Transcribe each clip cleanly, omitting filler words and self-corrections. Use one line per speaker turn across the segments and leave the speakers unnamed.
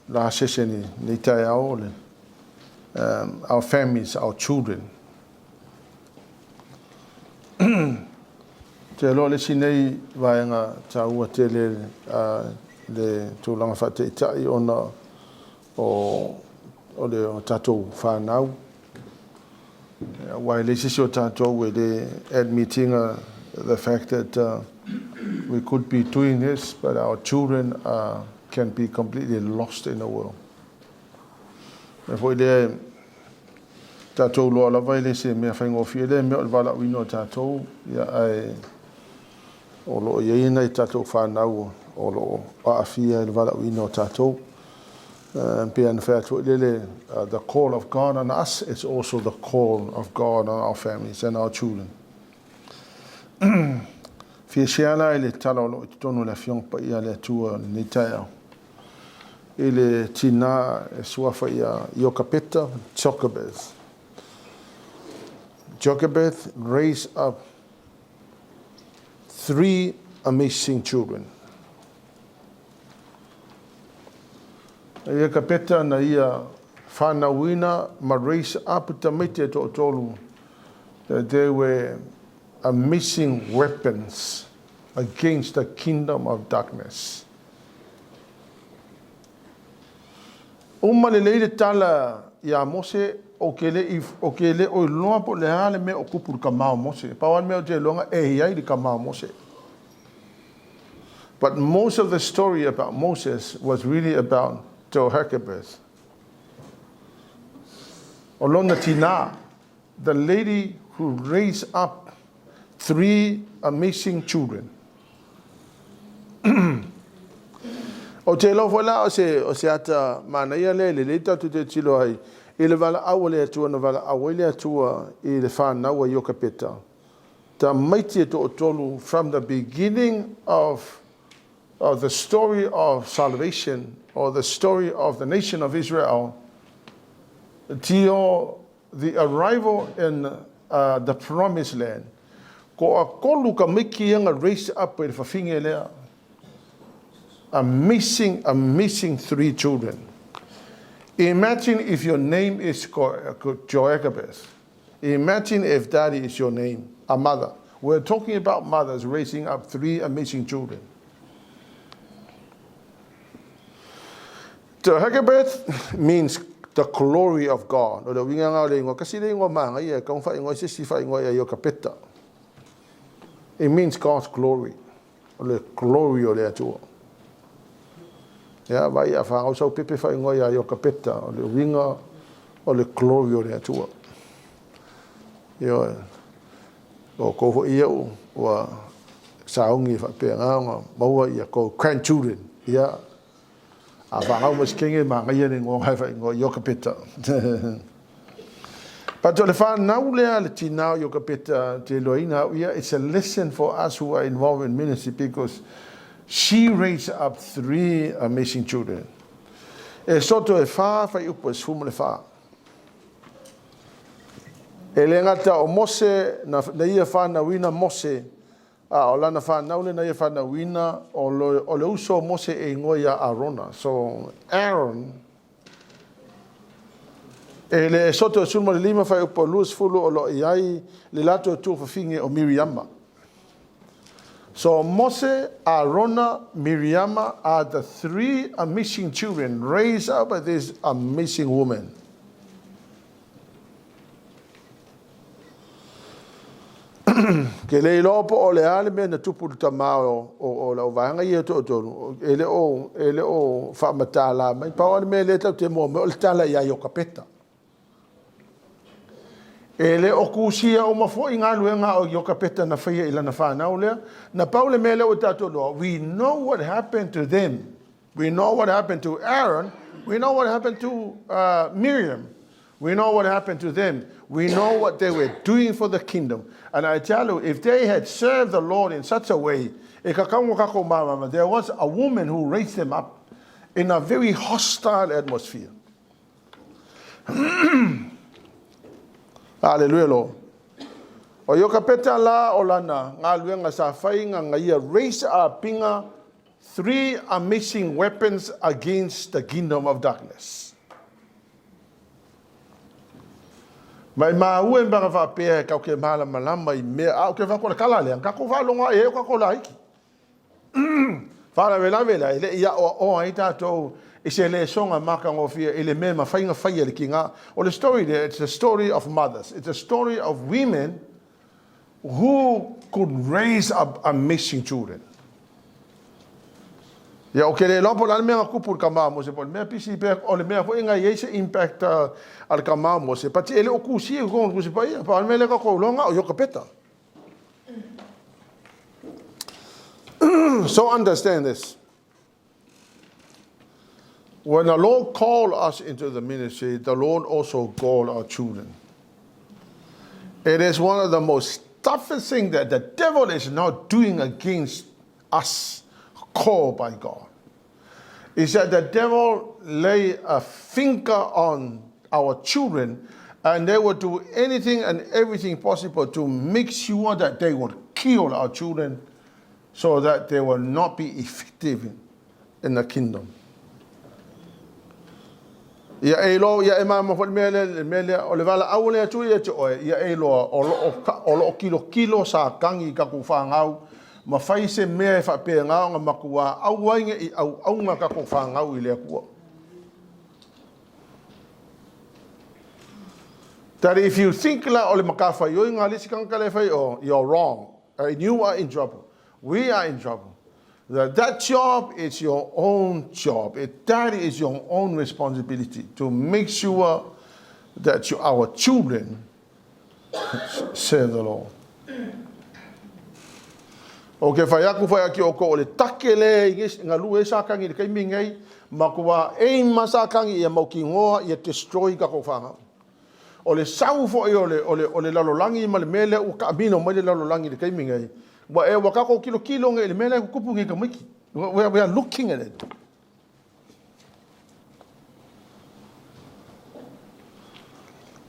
last session i lenei taeao o le our families, our children. Te iloa le isi nei vaega taua tele le tulaga faataitai ona o le o tatou fanau. Aua e leai se isi o tatou e le admit-ina the fact that we could be doing this, but our children can be completely lost in the world. Mea foi lea, tatou iloa lava e le se mea faigofie lea mea o le valaauina o tatou, ia, ae o lo o i ai nai tatou fanau o lo o aafia i le valaauina o tatou. Pei ona fai atu foi lele, the call of God on us is also the call of God on our families and our children. Fia share la i le tala o lo o i totonu o le Afioga Paia a le Atua i lenei taeao. I le tinā e suafa ia Iokapeta, Jochebed. Jochebed raised up 3 amazing children. Na Iokapeta na ia whanauina ma raise up tamaiti e toatolu, that they were amazing weapons against the kingdom of darkness. Uma lelei le tala iā Mose, ou ke le i, ou ke le o iloa po o le a le mea o kupu i le kama o Mose. Pau lava le mea ou te iloaga e i ai le kama o Mose. But most of the story about Moses was really about Jochebed. O lona tinā, the lady who raised up 3 amazing children. Ou te iloa foi la o se, o se ata manaia lea e lelei tatou te tilo ai i le valaau a le Atua na valaau ai le Atua i le fanau a Iokapeta, tamaiti e toatolu from the beginning of of the story of salvation or the story of the nation of Israel till the arrival in the promised land. Ko a kolu ka miki anga raise up e le whawhinge lea. Amazing, amazing 3 children. Imagine if your name is Jochebed. Imagine if that is your name, a mother. We're talking about mothers raising up 3 amazing children. Jochebed means the glory of God. O le uiga nga o le ingoa, kasi le ingoa māngaia, e kaunga whaingoa i se si whaingoa ia Iokapeta. It means God's glory. O le glory o le Atua. Ia, vai a whangau sau pepe whaingoa ia Iokapeta. O le uiga o le glory o le Atua. Ioe, o kou foi iau ua saogi whaapea ngaonga maua ia kou grandchildren. Ia, a whangau mai se kenge māngaia le ingoa ngai whaingoa Iokapeta. But o le whanau lea le tinā o Iokapeta te iloaina au ia, it's a lesson for us who are involved in ministry because she raised up 3 amazing children. E soto e whā whai upu e 14. E le gata o Mose, na, na ia whanauina Mose, a o lana whanau le na ia whanauina o, lo, o le uso o Mose e ingoa ia Arona. So, Aaron, e le e soto e 15 whai upu o 20 o lo i ai le lato e tuafafine o Miriama. So Mose, Arona, Miriama are the 3 amazing children raised up by this amazing woman. Ke le iloa po o le a le mea na tupu le tamā o lau vaega ia toatolu, e le o, e le o faamatala mai. Pau lava le mea lea tatou te moa mai o le tala iā Iokapeta. E le o kusia uma foi galuega o Iokapeta na faia i lana whanau lea. Na pau le mea lea ua tatou iloa, we know what happened to them. We know what happened to Aaron. We know what happened to Miriam. We know what happened to them. We know what they were doing for the kingdom. And I tell you, if they had served the Lord in such a way, e kakaunga kako māmama, there was a woman who raised them up in a very hostile atmosphere. Hallelujah, Lord. O Iokapeta la o lana galuega sa fai nga ia raise up pinga Three amazing weapons against the kingdom of darkness. Maimau e mea faapea e tatou te malamalama i mea, a o ke whakora kala lea, kako whaalonga e o kako laiki. Faalavelave la, e le'i a'oa'oa ai tatou i se lesona matagofie i le mea e mafai ona faia e le tigā. O le story lea, it's a story of mothers, it's a story of women who could raise up amazing children. Ia, ou te le iloa po o le a le mea na tupu i le tama o Mose, po o le mea pisi pea, o le mea foi na i ai se impact a le tama o Mose, but e le o tusia i totonu o le Tusi Paia. Pau le mea lea tatou iloa na o Iokapeta. So understand this. When the Lord called us into the ministry, the Lord also called our children. It is one of the most toughest things that the devil is now doing against us, called by God. Is that the devil lay a finger on our children and they will do anything and everything possible to make sure that they will kill our children so that they will not be effective in the kingdom. Ia e iloa, ia e mama foi le mea lea, le mea lea, o le valaau o le Atua ia te oe, ia e iloa, o lo o, o lo o kilokilo Satani i tatou fanau, ma fai se mea e faapena ona matua aua ai ne i auauna tatou fanau i le Atua. That if you think la o le matafaioi na le isi tagata le fai, oh, you're wrong. And you are in trouble. We are in trouble. That, that job is your own job. It, that is your own responsibility to make sure that you, our children serve the Lord. O ke whai aku whai aki o ko o le take le i ngā lue e sākangi le kaimi ngei, ma kua e ma sākangi ia mau ki ngoa ia destroy ka ko whangau. O le sau foi o le, o le, o le lalolagi ma le mea lea ua taamilo mai le lalolagi i le taimi nei, ua e ua tatou tilotilo nei i le mea lea e tutupu nei tamaiti. We, we are looking at it.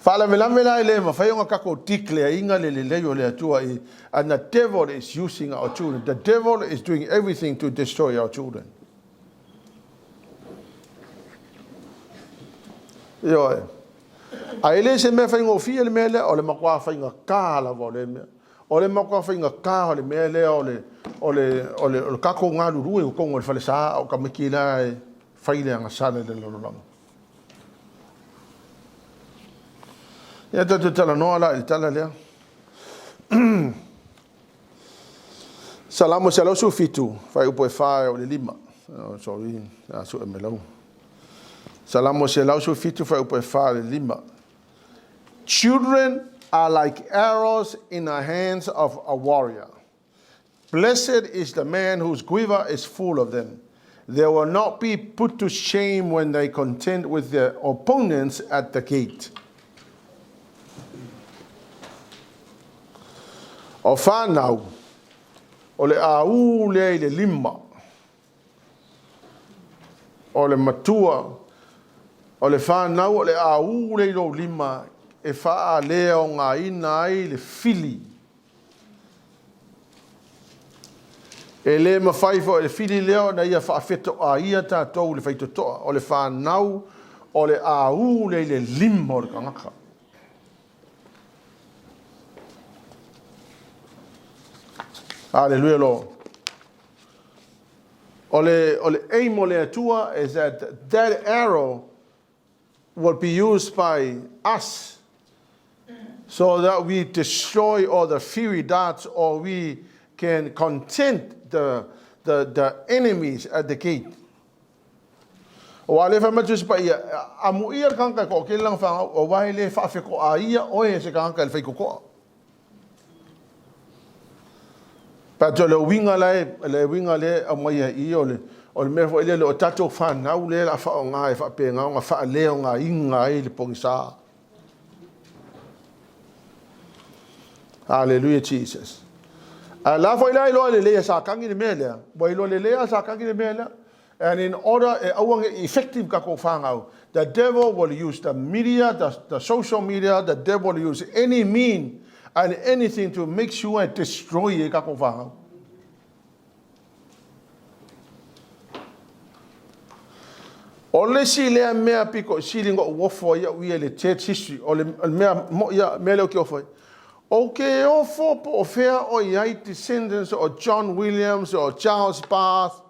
Faalavelave la e le mafai ona tatou declare-ina le lelei o le Atua i, and the devil is using our children. The devil is doing everything to destroy our children. Ioe. A e le se mea faigofie le mea lea, o le matua faigata lava o le mea. O le matua faigata o le mea lea o le, o le, o le, o le tatou galulue i totonu o le falesa a o tamaiti la e fai le agasala i le lalolagi. Ia tatou talanoa la i le tala lea. Salamo 117, fuaiupu e 4 e oo i le 5. Oh, sorry, a sue mai lau. Salamo 117, fuaiupu e 4 i le 5. Children are like arrows in the hands of a warrior. Blessed is the man whose quiver is full of them. They will not be put to shame when they contend with their opponents at the gate. O whānau, o le āū lea i le lima, o le matua, o le whānau o le āū lea i lou lima, e faaleaogaina ai le fili. E le mafai foi e le fili lea ona ia faafetoaia tatou i le faitotoa, o le fanau o le āū lea i le lima o le tagata. Hallelujah, Lord. O le, o le aim o le Atua is that that arrow will be used by us so that we destroy all the fiery darts or we can contend the, the, the enemies at the gate. Aua le fai mai le Tusi Paia, amuia le tagata e toatele lana fanau, aua e le faafetoaia oe e se tagata i le faitotoa. But o le uiga la e, le uiga lea e aumaia i i, o le, o le mea foi lea, o tatou fanau lea o le a faaaoga e faapena ona faaleaogaina ai le pogisa. Hallelujah Jesus. A la foi la iloa lelei e Satani le mea lea. Ua iloa lelei a Satani le mea lea. And in order e aua ne i effective tatou fanau, the devil will use the media, the, the social media, the devil will use any mean and anything to make sure e destroy e tatou fanau. O le isi lea mea piko sili ona ou ofo ai au ia i le church history, o le mea mo'i lava, mea lea ou te ofo ai. Ou te ofo po o fea o i ai descendants o John Williams, o Charles Barth,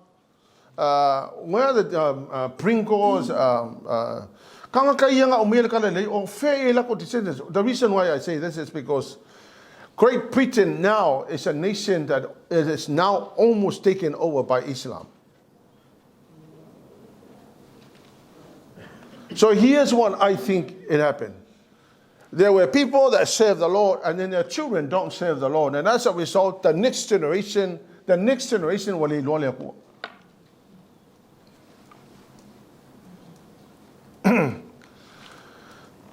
where are the Pringles, tagata ia na aumaia le talalelei, o fea e i ai latou descendants? The reason why I say this is because Great Britain now is a nation that is now almost taken over by Islam. So here's what I think it happened. There were people that serve the Lord, and then their children don't serve the Lord. And as a result, the next generation, the next generation ua le iloa le Atua.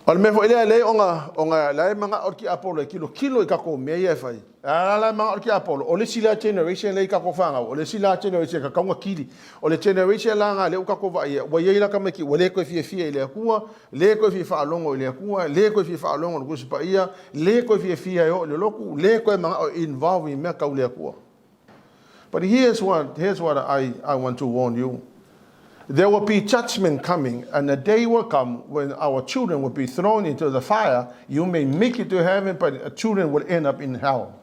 O le mea foi lea lea ona, ona la e manao le tiapolo e tilotilo i tatou mea ia e fai. A la e manao le tiapolo, o le isi la generation lea i tatou fanau, o le isi la generation e tatau ona kili. O le generation la lena lea ua tatou vaaia, ua i ai la tamaiti ua le toe fiafia i le Atua, le toe fia faalogo i le Atua, le toe fia faalogo i le Tusi Paia, le toe fiafia e oo i le lotu, le toe manao e involve i mea tau le Atua. But here's what, here's what I, I want to warn you. There will be judgment coming, and a day will come when our children will be thrown into the fire. You may make it to heaven, but children will end up in hell.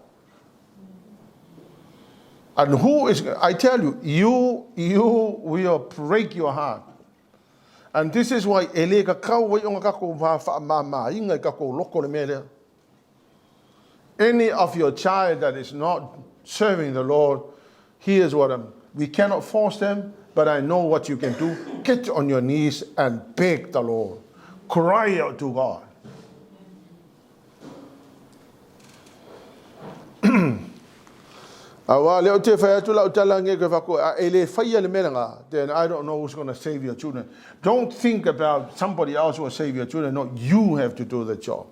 And who is, I tell you, you, you will break your heart. And this is why e le kakau ai ona tatou faamamaina i tatou loto le mea lea. Any of your child that is not serving the Lord, here's what I'm, we cannot force them, but I know what you can do. Get on your knees and beg the Lord. Cry out to God. Aua lea ou te fai atu lau tala nge ke whako, a e le whaia le mea nga, then I don't know who's going to save your children. Don't think about somebody else will save your children. No, you have to do the job.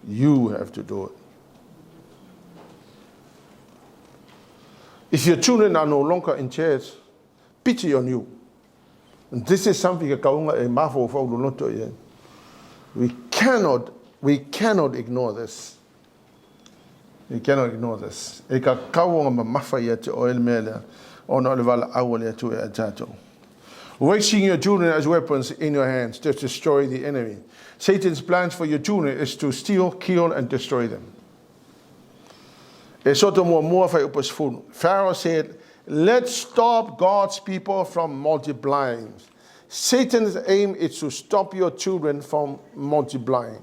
You have to do it. If your children are no longer in church, pity on you. And this is something e kaunga e mafo loloto i ai. We cannot, we cannot ignore this. We cannot ignore this. E ka kauanga mamafa ia te oe le mea lea, ona o le valaau a le Atua ia tatou. Raising your children as weapons in your hands to destroy the enemy. Satan's plans for your children is to steal, kill, and destroy them. E soto muamua fuaiupu 10. Pharaoh said, Let's stop God's people from multiplying. Satan's aim is to stop your children from multiplying.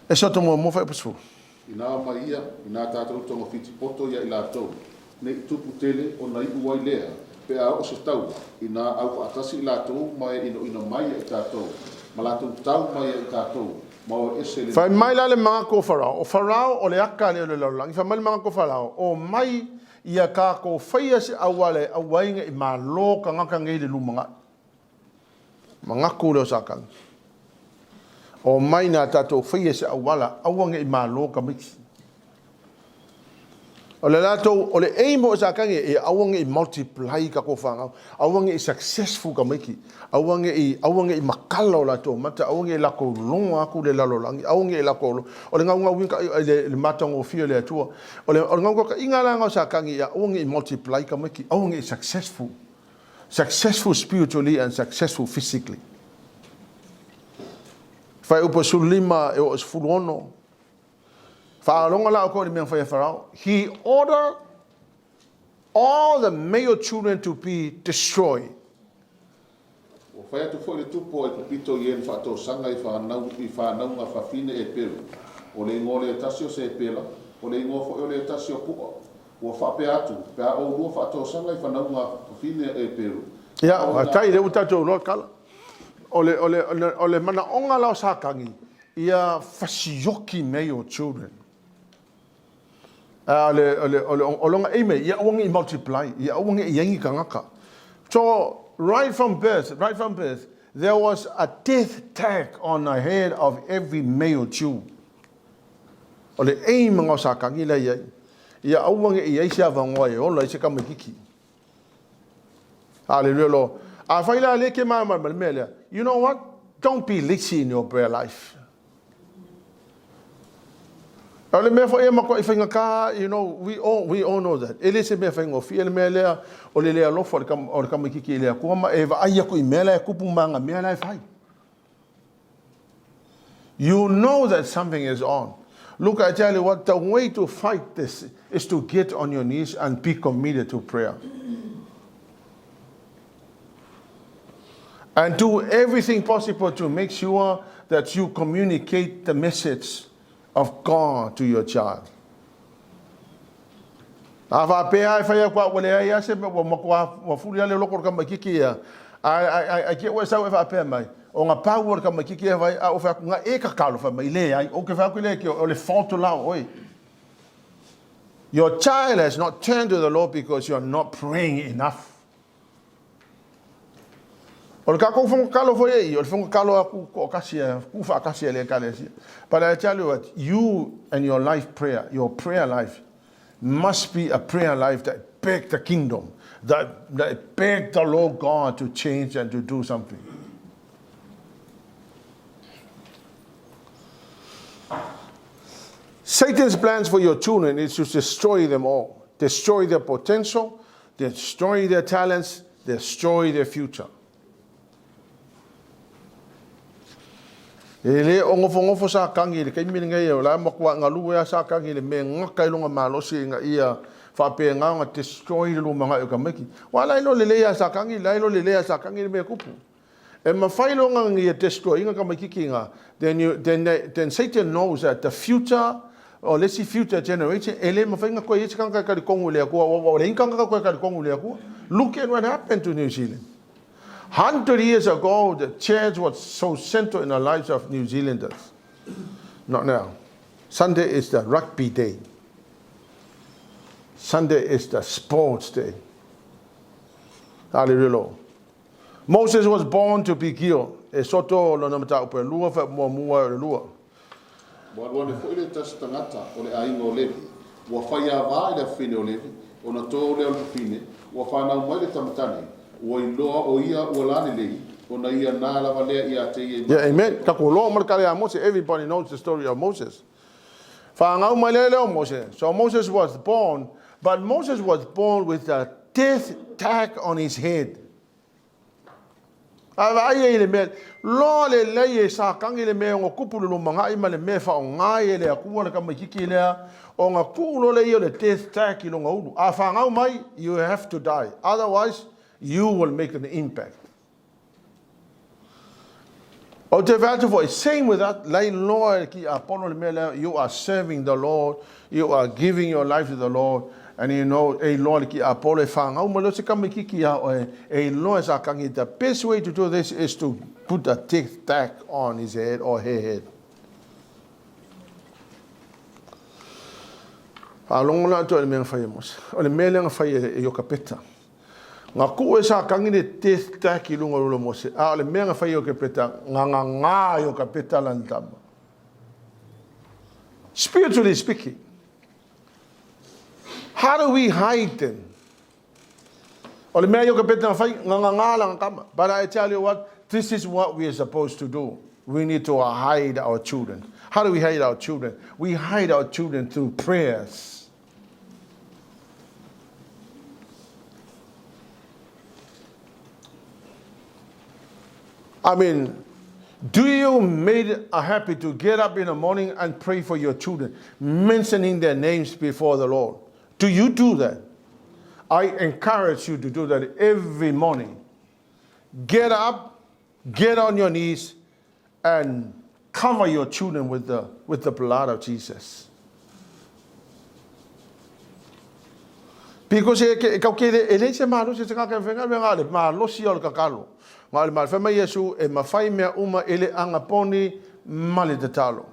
E soto muamua fuaiupu 10.
Inā omai ia, inā tātou togafiti poto ia i latou, ne i tupu tele ona iu ai lea, pe a oo se taua, inā aufaatasi i latou ma e inoino mai ia i tatou, ma latou tau mai ia i tatou, ma o ese le
Fai mai la le manatu o Farao, o Farao o le aka lea o le lalolagi, fai mai le manatu o Farao, omai ia tatou faia se auala e aua ai ne i malo tagata nei i le lumanai. Manatu lea o Satani. Omai na tatou faia se auala, aua ne i malo tamaiti. O le latou, o le aim o Satani e aua ne i multiply tatou fanau, aua ne i successful tamaiti, aua ne i, aua ne i makala o latou mata, aua ne i latou logo atu le lalolagi, aua ne i latou, o le gaugauina, le, le matagofie o le Atua. O le, o le gaugaukaiga la o Satani ia aua ne i multiply tamaiti, aua ne i successful. Successful spiritually and successful physically. Fuaiupu 15 e oo i 16. Faalogo la outou i le mea na fai e Farao. He ordered all the male children to be destroyed.
Ua fai atu foi le tupu o Aikupito i e na faatosaga i fanau, i fanauga fafine Eperu, o le igoa le tasi o Sepela, o le igoa foi o le tasi o Pu'a. Ua faapea atu, pe a oulua faatosaga i fanauga fafine Eperu,
Ia,
a o ina.
faafetai, lea ua tatou iloa le tala. O le, o le, o le, o le manaoga la o Satani, ia fasioki male children. A o le, o le, o le, o lona aim e, ia aua ne i multiply, ia aua ne i i ai ni tagata. So, right from birth, right from birth, there was a death tag on the head of every male Jew. O le aim o Satani lea i ai, ia aua ne i i ai se avanoa e ola ai se tamaititi. Hallelujah, Lord. Afai la le ke ma ma ma le mea lea. You know what? Don't be lazy in your prayer life. O le mea foi e matuai faigata, you know, we all, we all know that. E le se mea faigofie le mea lea o le le alofa o le, tam, o le tamaititi i le Atua ma e vaai atu i mea la e tupu ma ana mea la e fai. You know that something is on. Look, I tell you what, the way to fight this is to get on your knees and be committed to prayer. And do everything possible to make sure that you communicate the message of God to your child. A faapea e fai atu a ua leai lava se mea ua matua ua fuli lava le loko o le tamaitiiti ia, a ai te i ua e sau e faapea mai, o na pau o le tamaitiiti ia fai, a ou fai atu, na e tatalo, fai mai, leai, ou te fai atu lea o le fault la o oe. Your child has not turned to the Lord because you are not praying enough. O le tatou fono tatalo foi e i, o le fono tatalo a ku toatasi a ku faatasi a le ekalesia. But I tell you what, you and your life prayer, your prayer life must be a prayer life that beg the kingdom, that, that beg the Lord God to change and to do something. Satan's plans for your children is to destroy them all, destroy their potential, destroy their talents, destroy their future. E le o nofonofo sa tangi i le taimi lenei, o la e matua galue a sa tangi i le mea gata i lona malosi ina ia faapena ona destroy le lumanai o tamaiti. Aua la e iloa lelei lava e sa tangi, la e iloa lelei lava e sa tangi le mea e tupu. E mafai loa ona ia destroy ina tamaititi ina, then you, then, then Satan knows that the future o le isi future generation, e le mafai ona toe i ai se tagata e talitonu i le Atua, aua ua leai ni tagata toe talitonu i le Atua. Look at what happened to New Zealand. 100 years ago, the church was so central in the lives of New Zealanders. Not now. Sunday is the rugby day. Sunday is the sports day. Hallelujah, Lord. Moses was born to be killed. E soto lona mataupu e lua, whamuamua e o le lua.
Ua alu ane foi le tasi tagata o le aiga o Levi, ua fai ava i le afafine o Levi, ona to lea o le fafine, ua fanau mai le tamatane, ua iloa o ia ua lalelei, ona ia na lava lea ia te ia i
Yeah, amen. Tatou loa ma le kale a Mose. Everybody knows the story of Moses. Whāngau mai le leo Mose. So Moses was born, but Moses was born with a death tag on his head. A vaai ai i le mea, loa le lei e sakangi le mea ona kupu le lumanai ma le mea e faaaoga ai e le Atua le tamaititi lea, ona tuu loa lea ia o le death tag i lona ulu. A fanau mai, you have to die, otherwise you will make an impact. Ou te vaai atu foi, same with that, lei loa e ki Apollo le mea lea, you are serving the Lord, you are giving your life to the Lord, and you know, e iloa le ki Apollo e whangau ma leo se tamaititi ia oe, e iloa e sa tangi, the best way to do this is to put a death tag on his head or her head. Whaalongo la atu o le mea na whai e Mose. O le mea lea na whai e Iokapeta. Nga kuu e sa tangi le death tag i lunga o lolo Mose. A o le mea na whai e Iokapeta, nga nga nga Iokapeta lana tama. Spiritually speaking, how do we hide them? O le mea Iokapeta na whai, nga nga nga lana tama. But I tell you what, this is what we are supposed to do. We need to hide our children. How do we hide our children? We hide our children through prayers. I mean, do you made a habit to get up in the morning and pray for your children, mentioning their names before the Lord? Do you do that? I encourage you to do that every morning. Get up, get on your knees, and cover your children with the, with the blood of Jesus. Because e, ke, kau ke le, e le se malosi se ngaka whenga me ngā le malosi o le kakalo. Ngā le mal whema Yesu e mawhai mea uma e le anga poni ma le tatalo.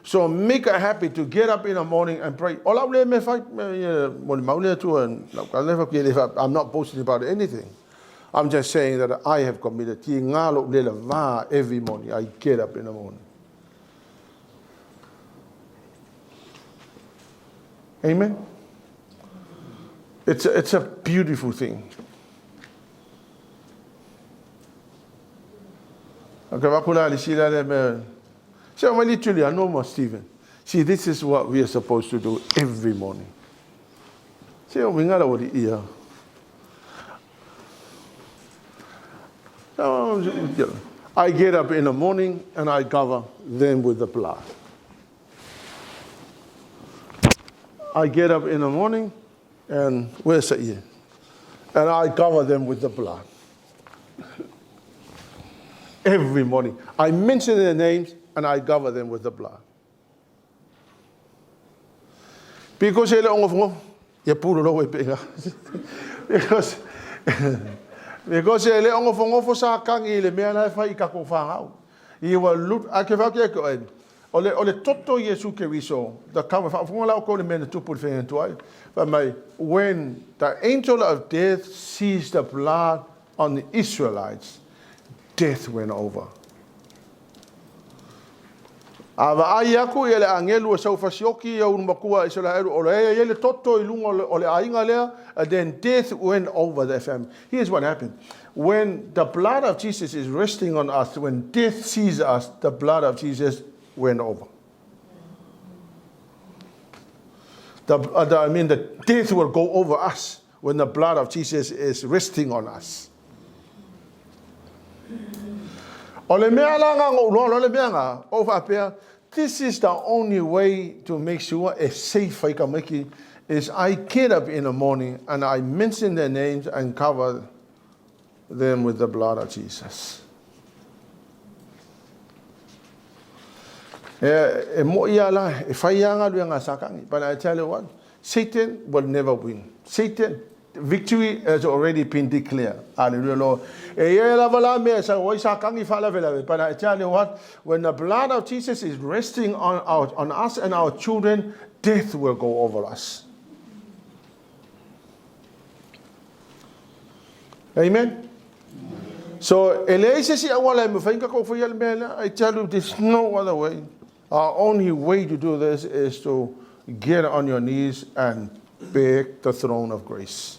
So make a habit to get up in the morning and pray. O lau le me whai, mo le mauli atua, lau ka le wha, le wha, I'm not boasting about anything. I'm just saying that I have committed. Ki ngā lo le la every morning. I get up in the morning. Amen. It's a, it's a beautiful thing. Okay, wakula le sila le me. Se o mali tuli ano mo Stephen. See, this is what we are supposed to do every morning. Se o winga la wali ia. I get up in the morning and I cover them with the blood. I get up in the morning and where's the ear? And I cover them with the blood. Every morning. I mention their names and I cover them with the blood. Because ele ongo ia puro lo e penga. Because ele ongo fongofo sa kangi le mea la fai ka ko whangau. I wa lut a ke whake ko en. O le toto Iesu Keriso, the cover whafonga lau ko le mea na tupu le whenga tuai. Fa mai, when the angel of death sees the blood on the Israelites, death went over. A vaai aku ia le angelu e saufasioki ia unu makua Israelu o le ia le toto i lunga o le aiga lea, and then death went over their family. Here's what happened. When the blood of Jesus is resting on us, when death sees us, the blood of Jesus went over. I mean, the death will go over us when the blood of Jesus is resting on us. O le mea la ngā ngō uloa, le mea ngā, o whapea, this is the only way to make sure e safe ai ka maiki is I get up in the morning and I mention their names and cover them with the blood of Jesus. E mo ia la, e whai anga lua ngā sakangi. But I tell you what, Satan will never win. Satan, victory has already been declared. Hallelujah, Lord. E ia lava la mea sa oi sakangi whala. But I tell you what, when the blood of Jesus is resting on us and our children, death will go over us. Amen. So, e le se si awala e mwhainga ko whai ale mea, I tell you, there's no other way. Our only way to do this is to get on your knees and beg the throne of grace.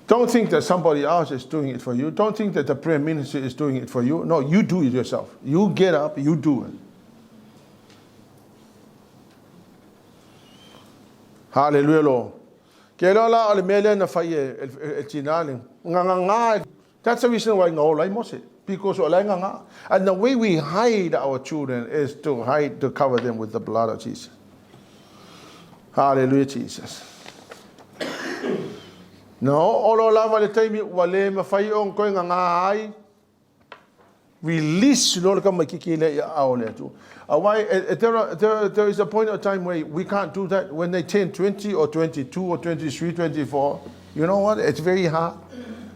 Don't think that somebody else is doing it for you. Don't think that the prayer ministry is doing it for you. No, you do it yourself. You get up, you do it. Hallelujah, Lord. Ke loa la o le mea lea na fai e tina le. Nga nga nga. That's the reason why nga ola i Mose. Because o lai nga nga. And the way we hide our children is to hide, to cover them with the blood of Jesus. Hallelujah, Jesus. No, olo lava le taimi ua le mawhai o koe nga ngā ai. Release Lord ka mai kiki le ia ao le atu. Why, there is a point of time where we can't do that. When they turn 20 or 22 or 23, 24, you know what? It's very hard.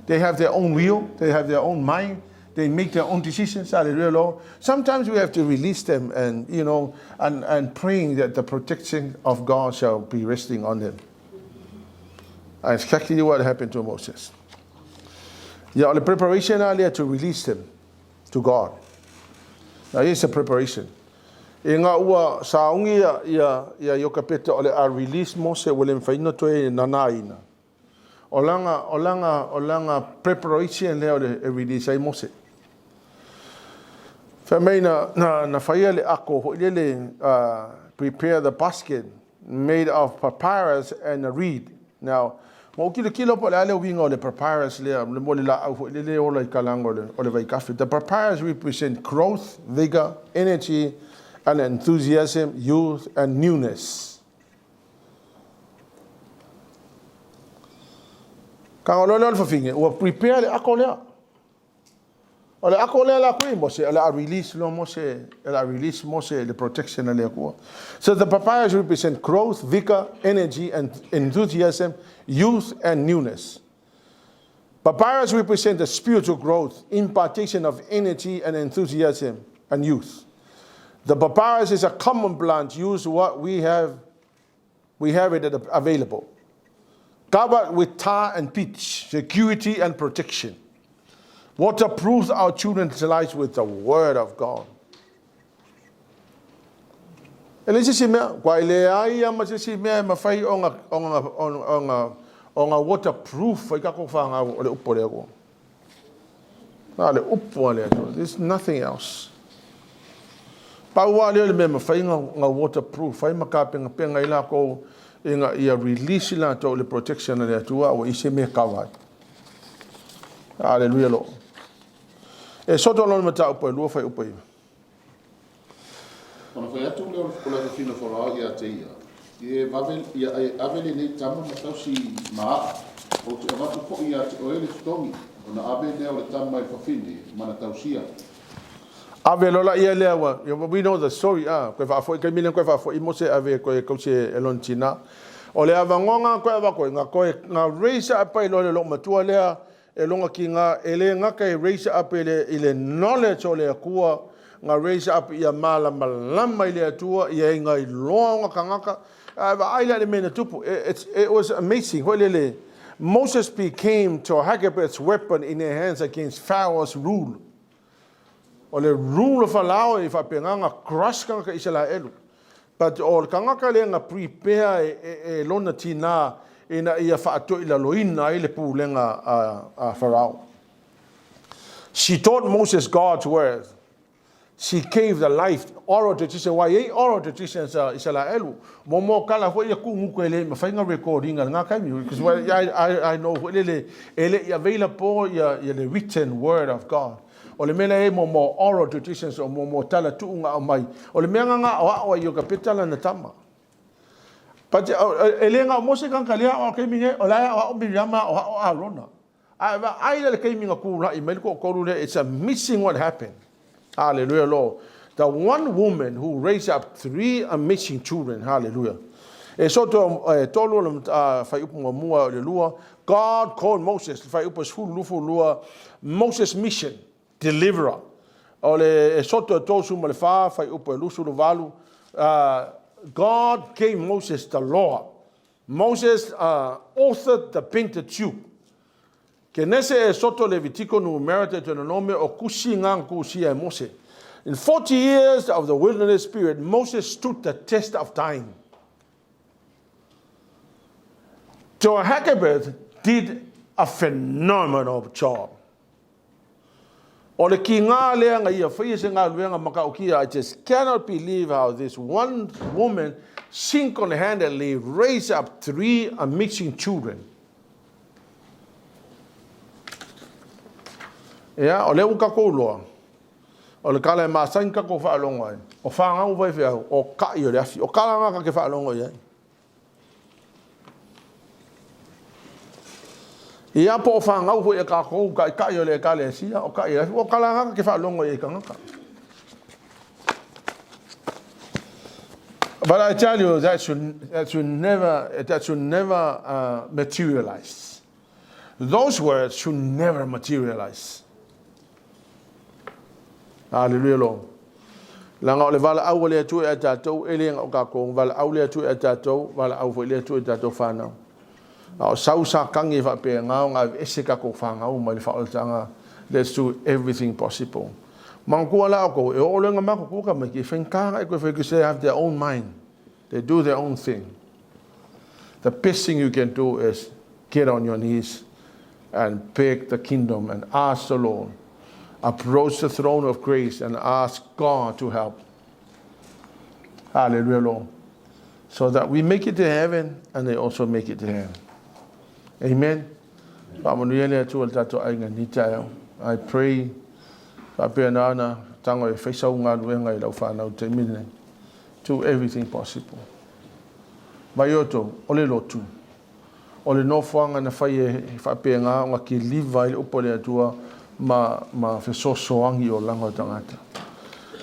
They have their own will. They have their own mind. They make their own decisions. Hallelujah, Lord. Sometimes we have to release them and praying that the protection of God shall be resting on them. That's exactly what happened to Moses. Yeah, the preparation earlier to release them to God. Now here's the preparation. E ngā ua saungi ia, ia, ia Iokapeta o le a release Mose o le mwhaina toe nana ina. O langa preparation lea o le e release ai Mose. Fa mei na whaia le ako ho ile le prepare the basket made of papyrus and a reed. Now, mo kilo kilo po le ale winga o le papyrus lea, le mo le la au ho ile le ola i kalango o le vaikafe. The papyrus represent growth, vigor, energy, and enthusiasm, youth, and newness. Ka ngolo le fawhinge, ua prepare le ako lea. O le ako lea la kui Mose, o le a release lo Mose, le a release Mose le protection le akua. So the papyrus represent growth, vigor, energy, and enthusiasm, youth, and newness. Papyrus represent the spiritual growth, impartation of energy and enthusiasm, and youth. The papyrus is a common plant used what we have it available. Covered with tar and pitch, security and protection. Waterproof our children's lives with the word of God. E le sisi mea, kwa ile ai ama sisi mea e mawhai o nga waterproof ai kako whanga o le upo le ako. Na o le upu a le Atua. There's nothing else. Pau lava lea o le mea e mafai ona waterproof ai ma tapenapenaina ai latou ina ia release latou i le protection a le Atua a ua i ai se mea e kava ai. Aleluia lo. E soto loa le mataupu e lua fuaiupu e 9.
Ona fai atu lea o le afafine o Farao ia te ia, Ia e vave, ia e ave lenei tama ma tausi ma a'u, ou te avatu foi ia te oe le totogi, ona ave lea o le tama i le fafine ma na tausia.
Ave loa la ia lea ua, we know the story, ah, koe faafoi taimi lea koe faafoi Mose ave koe tausi e lona tina. O le avanoa koe avatu ai, na koe na raise up ai loa le loomatua lea e lona tina, e le gata e raise up i le, i le knowledge o le Atua, na raise up ia malamalama i le Atua, ia e na iloa ona tagata. Ae vaai la i le mea na tupu. It, it was amazing. Foi lele, Moses became to Jochebed's weapon in her hands against Pharaoh's rule. O le rule o Farao e faapena na crush tagata Isaraelu. But o le tagata lea na prepare e, e, e lona tina ina ia faatoilaloina ai le pulega a, a Farao. She taught Moses God's word. She gave the life oral tradition wai ei oral traditions a Isaraelu. Mo mo kala foi ia ku'ugutu e le mafai na record ina i lena taimi because I, I, I know foi lele e le i available ia, ia le written word of God. O le mea lea e mo mo oral traditions o mo mo tala tu'u na aumai. O le mea na aoa'o ai Iokapeta lana tama. But e le na o Mose tagata lea aoao i le taimi nei, o la e aoao Miriama, aoao Arona. Ae vaai la i le taimi na tulai mai le toatolu lea, it's amazing what happened. Hallelujah, Lord. The one woman who raised up three amazing children. Hallelujah. E soto e tolu o le fuaiupu muamua o le lua. God called Moses, le fuaiupu e 12, Moses mission, deliverer. O le e soto e 34, fuaiupu e 28, God gave Moses the law. Moses authored the Pentateuch. Kenese e soto Levitiko numera Deuteronome o kusi ngā kusia e Mose. In 40 years of the wilderness period, Moses stood the test of time. Jochebed did a phenomenal job. O le kīngā lea na ia whaia se galuega matautia, I just cannot believe how this one woman single-handedly raised up three amazing children. Ia, o lea ua tatou iloa, o le tala e masani tatou faalogo ai, o fanau faifeau, o ta'i o le afi. O tala na ta te faalogo i ai. Ia, po o fanau foi a tatou, ta'ita'i o le ekalesia, o ta'i o le afi, o tala na ta te faalogo i ai tagata. But I tell you, that should never materialize. Those words should never materialize. Hallelujah, Lord. Leaga o le valaau a le Atua ia tatou, e le na o tatou, valaau le Atua ia tatou, valaau foi le Atua i tatou fanau. A o sau Satani e faapena ona aveese tatou fanau mai le faaolataga, let's do everything possible. Manatua la outou, e oo loa ina matutua tamaiti, e faigata ona e toe fai because they have their own mind. They do their own thing. The best thing you can do is get on your knees and beg the kingdom and ask the Lord. Approach the throne of grace and ask God to help. Hallelujah, Lord. So that we make it to heaven and they also make it to heaven. Amen. Faamanuia le Atua i le tatou aiga i lenei taeao. I pray faapea na tago e fai sau galuega i lau fanau i le taimi lenei. Do everything possible. Mai outou, o le lotu, o le nofoaga na fai e faapena ona kiliva ai le upu a le Atua ma, ma fesoasoani i olaga o tagata.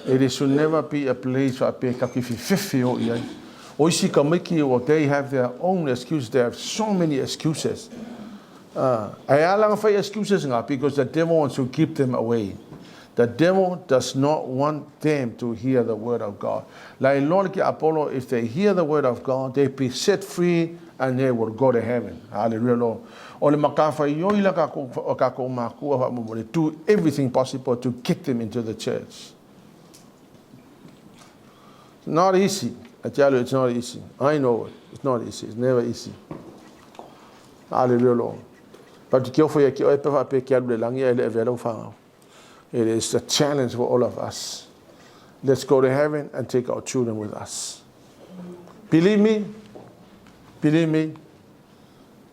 It should never be a place faapea tatou te fefefe o i ai. O isi tamaiti, well, they have their own excuses, they have so many excuses. Ae ala ona fai excuses na, because the devil wants to keep them away. The devil does not want them to hear the word of God. Lai loa le tiapolo, if they hear the word of God, they be set free and they will go to heaven. Hallelujah, Lord. O le matafaioi la tatou, o tatou makua faamolemole, do everything possible to get them into the church. It's not easy. I tell you, it's not easy. I know it. It's not easy. It's never easy. Hallelujah, Lord. But ke ofo ia ke oe pe whape ke alu le langi e le avea lau whangau. It is the challenge for all of us. Let's go to heaven and take our children with us. Believe me, believe me,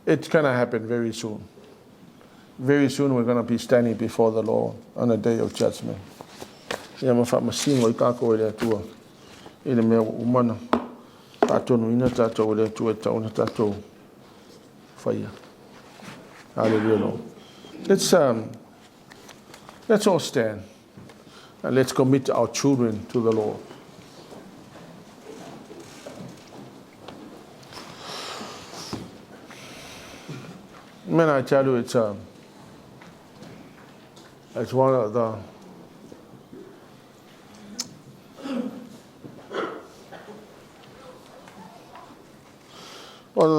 it's going to happen very soon. Very soon we're going to be standing before the Lord on the day of judgment. Ia ma faamasino ai tātou e le Atua i le mea ua uma ona faatonuina tātou e le Atua e tatau ona tātou faia. Hallelujah, Lord. Let's all stand and let's commit our children to the Lord. Man, I tell you, it's one of the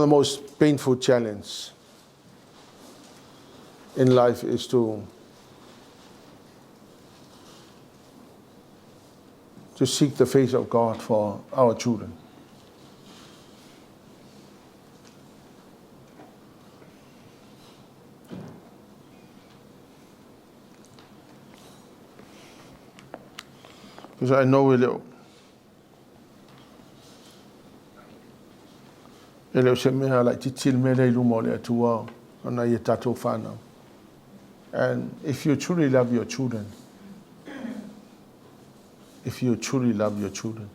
most painful challenges in life is to seek the face of God for our children. Because I know e le o se mea laitiiti le mea lea i luma o le Atua ona i a tātou whānau. And if you truly love your children, if you truly love your children,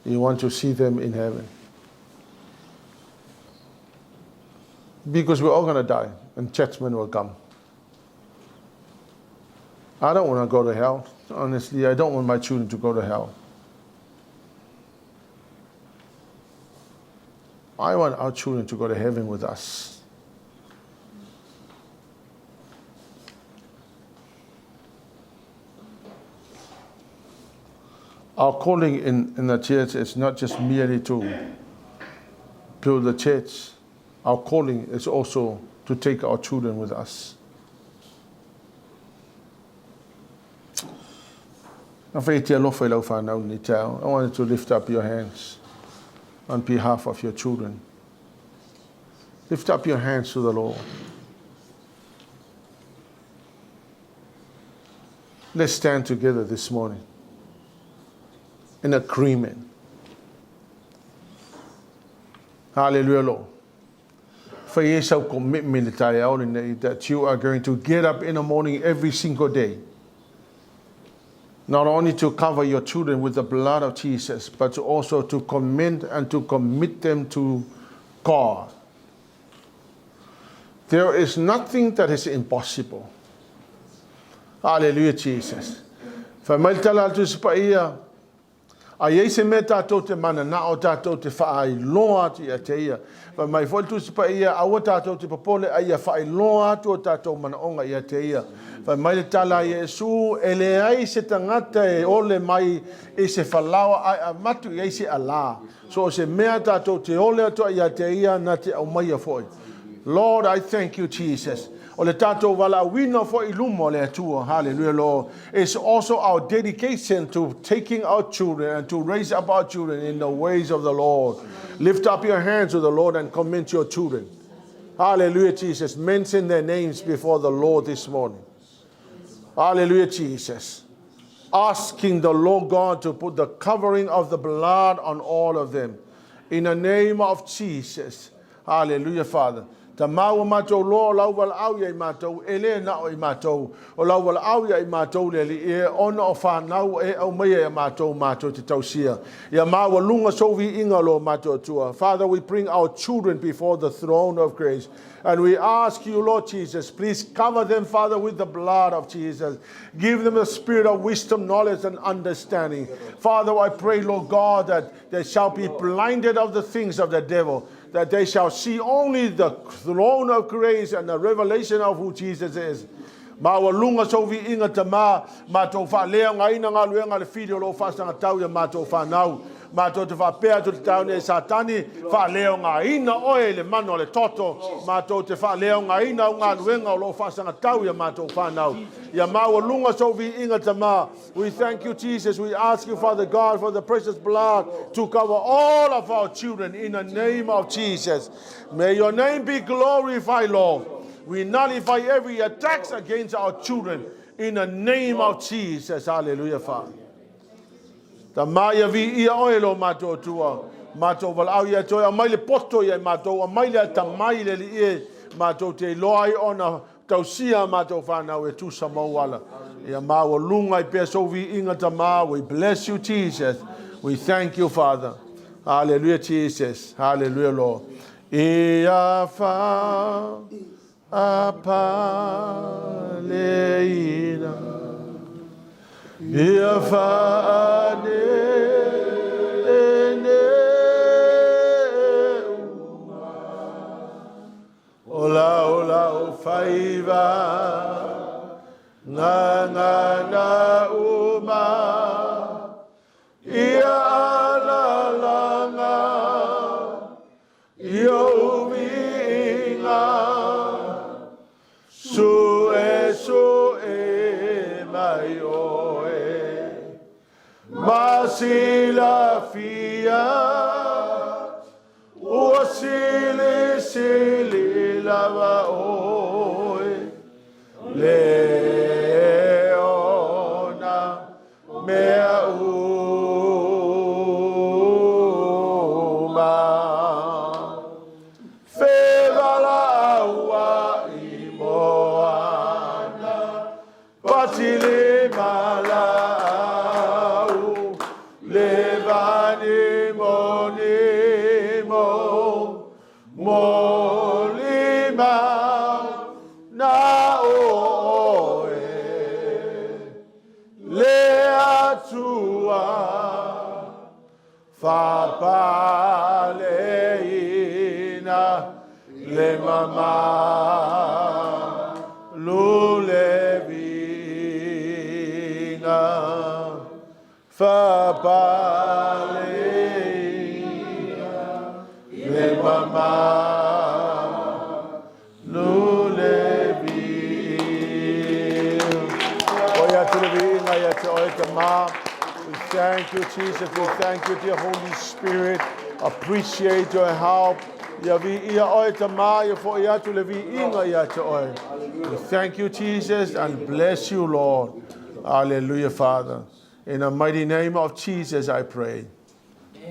you want to see them in heaven. Because we're all going to die and judgment will come. I don't want to go to hell. Honestly, I don't want my children to go to hell. I want our children to go to heaven with us. Our calling in the church is not just merely to build the church. Our calling is also to take our children with us. I want you to lift up your hands on behalf of your children. Lift up your hands to the Lord. Let's stand together this morning in agreement. Hallelujah, Lord. For yourself commitment that you are going to get up in the morning every single day. Not only to cover your children with the blood of Jesus, but also to commend and to commit them to God. There is nothing that is impossible. Hallelujah, Jesus. Fai mai le tala a le Tusi Paia, a i ai se mea tātou te mananao, tātou te faailoa atu ia te ia. Fai mai foi le Tusi Paia, aua tātou te popole, a ia faailoa atu o tātou manaoga ia te ia. Fai mai le tala a Iesu, e leai se tagata e ole mai i se falaoa ae avatu i ai se alā. So o se mea tātou te ole atu ai ia te ia, na te aumaia foi. Lord, I thank you, Jesus. O le tātou valaauina foi i luma o le Atua. Hallelujah, Lord. It's also our dedication to taking our children and to raise up our children in the ways of the Lord. Lift up your hands to the Lord and commend your children. Hallelujah, Jesus. Mention their names before the Lord this morning. Hallelujah, Jesus. Asking the Lord God to put the covering of the blood on all of them. In the name of Jesus. Hallelujah, Father. Tamā ua matou loa o lau valaau ia i matou, e le na o i matou. O lau valaau ia i matou le Alii e, ona o whanau e aumaia ia matou matou te tausia. Ia maualuga sou viiga lo matou Atua. Father, we bring our children before the throne of grace. And we ask you, Lord Jesus, please cover them, Father, with the blood of Jesus. Give them the spirit of wisdom, knowledge, and understanding. Father, I pray, Lord God, that they shall be blinded of the things of the devil, that they shall see only the throne of grace and the revelation of who Jesus is. Maualuga sou viiga Tamā, matou faaleaogaina galuega a le fili o lo o faasagatau ia matou fanau. Matou te faapea atu i le taeao nei, Satani, faaleaogaina oe i le mana o le toto. Matou te faaleaogaina au galuega o lo o faasagatau ia matou fanau. Ia maualuga sou viiga Tamā. We thank you, Jesus. We ask you, Father God, for the precious blood to cover all of our children in the name of Jesus. May your name be glorified, Lord. We nullify every attacks against our children in the name of Jesus. Hallelujah, Father. Tama ia viia oe lo matou Atua. Matou valaau ia te oe, aumai le poto ia i matou, aumai le atamai i le Alii e matou te iloa ai ona tausia a matou fanau e tusa ma ou ala. Ia maualuga ai pea sou viiga Tama. We bless you Jesus. We thank you Father. Hallelujah Jesus. Hallelujah Lord. Ia fa apaleina Ia fa ane ene uma O lau lau faiva ngagana uma Ia alalanga i ou viiga Suesue mai oe Ma silafia Ua silisili lava oe Le ona mea uma Fevalauai moana Patilima laau Le vanimonimo Molimau na oe Le Atua Faapaleina le mamalu le viiga Faapaleina le mamalu le viiga Foi atu le viiga ia te oe Tama. We thank you, Jesus. We thank you, dear Holy Spirit. Appreciate your help. Ia viia oe Tama, ia foi atu le viiga ia te oe. We thank you, Jesus, and bless you, Lord. Hallelujah, Father. In the mighty name of Jesus, I pray.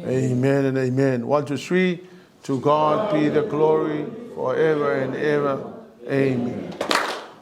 Amen and amen. One, two, three. To God be the glory forever and ever. Amen.